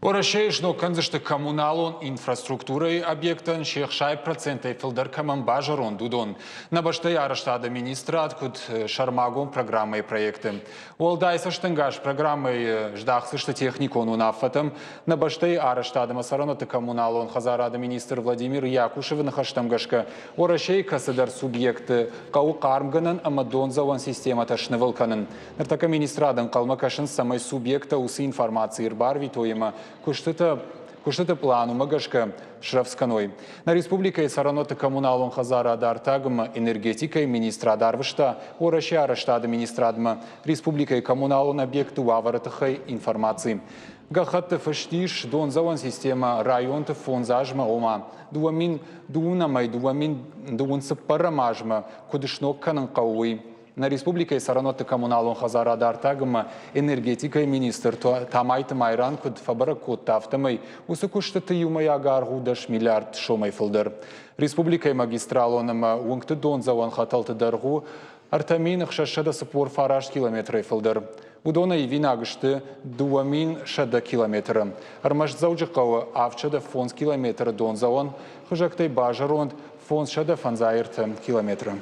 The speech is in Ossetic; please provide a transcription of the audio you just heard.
Уӕрӕсейы сног кӕндзысты коммуналон инфраструктурӕйы объекттӕн се 60 процентӕй фылдӕр кӕмӕн базӕронд, уыдон. Нӕ бӕстӕйы арӕзтады министрад куыд сӕрмагонд программӕйы проекты. Уӕлдай цӕстӕнгас программӕйы здахдзысты техникон уынаффӕтӕм. Нӕ бӕстӕйы арӕзтады ӕмӕ цӕрӕнуӕтты коммуналон хӕдзарады министр Владимир Якушевы ныхӕстӕм гӕсгӕ, Уӕрӕсейы кӕцыдӕр субъектты хъӕуы хъармгӕнӕн ӕмӕ дондзӕуӕн системӕтӕ снывыл кӕнын. Ныртӕккӕ министрад ӕнхъӕлмӕ кӕсынц, цӕмӕй субъекттӕ уыцы информаци ӕрбарвитой ӕмӕ куыстыты пълан уымӕ гӕсгӕ срӕвдз кӕной. Нӕ республикӕйы цӕрӕнуӕтты коммуналон хӕдзарад артаг ӕмӕ энергетикӕйы министрад арвыста Уӕрӕсейы арӕзтады министрадмӕ республикӕйы коммуналон объектты уавӕры тыххӕй информаци. Гӕххӕтты фыст ис, дондзӕуӕн системӕ районты фондз азмӕ, ома 2002 ӕмӕ 2024 азмӕ куыд сног кӕнын хъӕуы, уый. Нӕ республикӕйы цӕрӕнуӕтты коммуналон хӕдзарад артаг ӕмӕ энергетикӕйы министр Тамайты Майран куыд фӕбӕрӕг кодта, афтӕмӕй уыцы куыстыты иумӕйаг аргъ у 10 миллиард сомӕй фылдӕр. Республикӕйы магистралон ӕмӕ уынгты дондзӕуӕн хӕтӕлты дӕргъ у 3649 километрӕй фылдӕр. Уыдонӕй ивинаг сты 2100 километры. Ӕрмӕст Дзӕуджыхъӕуы 705 километры дондзӕуӕн хызӕгтӕй базӕронд 553 километры.